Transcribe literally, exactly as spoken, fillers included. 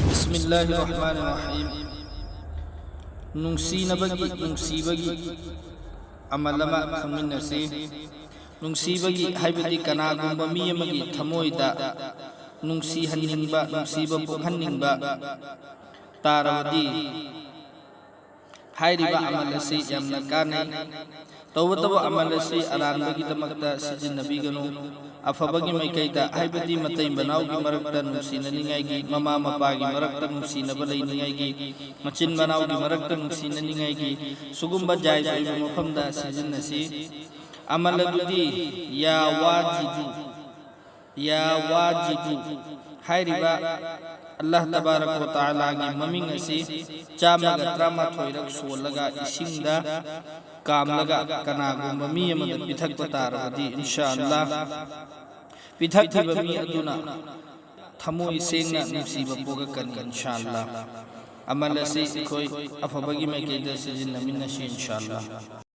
ꯕꯤꯁꯃꯤꯜꯂꯥꯍꯤꯔ ꯔꯍꯃꯥꯅꯤꯔ ꯔꯍꯤꯝ꯫ ꯅꯨꯡꯁꯤꯅꯕꯒꯤ, ꯅꯨꯡꯁꯤꯕꯒꯤ ꯑꯃꯜ ꯑꯃ ꯈꯪꯃꯤꯟꯅꯁꯤ꯫ ꯅꯨꯡꯁꯤꯕꯒꯤ ꯍꯥꯏꯕꯗꯤ ꯀꯅꯥꯒꯨꯝꯕ ꯃꯤ ꯑꯃꯒꯤ ꯊꯃꯣꯏꯗ ꯅꯨꯡꯁꯤꯍꯟꯅꯤꯡꯕ, ꯅꯨꯡꯁꯤꯕ ꯄꯣꯛꯍꯟꯅꯤꯡꯕ ꯇꯥꯔꯕꯗꯤ, ꯍꯥꯏꯔꯤꯕ ꯑꯃꯜ ꯑꯁꯤ ꯌꯥꯝꯅ ꯀꯥꯟꯅꯩ꯫ ꯇꯧꯕꯇꯕꯨ ꯑꯃꯜ ꯑꯁꯤ ꯑꯔꯥꯟꯕꯒꯤꯗꯃꯛꯇ ꯁꯤꯖꯤꯟꯅꯕꯤꯒꯅꯨ꯫ ꯑꯐꯕꯒꯤ ꯃꯥꯏꯀꯩꯗ, ꯍꯥꯏꯕꯗꯤ ꯃꯇꯩ ꯃꯅꯥꯎꯒꯤ ꯃꯔꯛꯇ ꯅꯨꯡꯁꯤꯅꯅꯤꯡꯉꯥꯏꯒꯤ, ꯃꯃꯥ ꯃꯄꯥꯒꯤ ꯃꯔꯛꯇ ꯅꯨꯡꯁꯤꯅꯕ ꯂꯩꯅꯤꯡꯉꯥꯏꯒꯤ, ꯃꯆꯤꯟ ꯃꯅꯥꯎꯒꯤ ꯃꯔꯛꯇ ꯅꯨꯡꯁꯤꯅꯅꯤꯡꯉꯥꯏꯒꯤ, ꯁꯤꯒꯨꯝꯕ ꯖꯥꯏꯖ ꯑꯣꯏꯕ ꯃꯐꯝꯗ ꯁꯤꯖꯤꯟꯅꯁꯤ꯫ ꯑꯃꯜ ꯑꯗꯨꯗꯤ ꯌꯥ ꯋꯥꯖꯤꯗꯨ, ꯌꯥ ꯋꯥꯖꯤꯗꯨ ꯍꯥꯏꯔꯤꯕ ꯑꯜꯂꯥꯍ ꯇꯕꯥꯔꯛ ꯋ ꯇꯥꯂꯥꯒꯤ ꯃꯃꯤꯡ ꯑꯁꯤ ꯆꯥꯝꯃꯒ ꯇꯔꯥꯃꯥꯊꯣꯏꯔꯛ ꯁꯣꯜꯂꯒ ꯏꯁꯤꯡꯗ ꯀꯥꯝꯂꯒ ꯀꯅꯥꯒꯨꯝꯕ ꯃꯤ ꯑꯃꯗ ꯄꯤꯊꯛꯄ ꯇꯥꯔꯕꯗꯤ, ꯏꯟꯁꯥ ꯑꯜꯂꯥꯍ, ꯄꯤꯊꯛꯈꯤꯕ ꯃꯤ ꯑꯗꯨꯅ ꯊꯃꯣꯏ ꯁꯦꯡꯅ ꯅꯨꯡꯁꯤꯕ ꯄꯣꯛꯂꯛꯀꯅꯤ, ꯏꯟꯁꯥ ꯑꯜꯂꯥꯍ꯫ ꯑꯃꯜ ꯑꯁꯤ ꯑꯩꯈꯣꯏ ꯑꯐꯕꯒꯤ ꯃꯥꯏꯀꯩꯗ ꯁꯤꯖꯤꯟꯅꯃꯤꯟꯅꯁꯤ, ꯏꯟꯁꯥ ꯑꯜꯂꯥꯍ꯫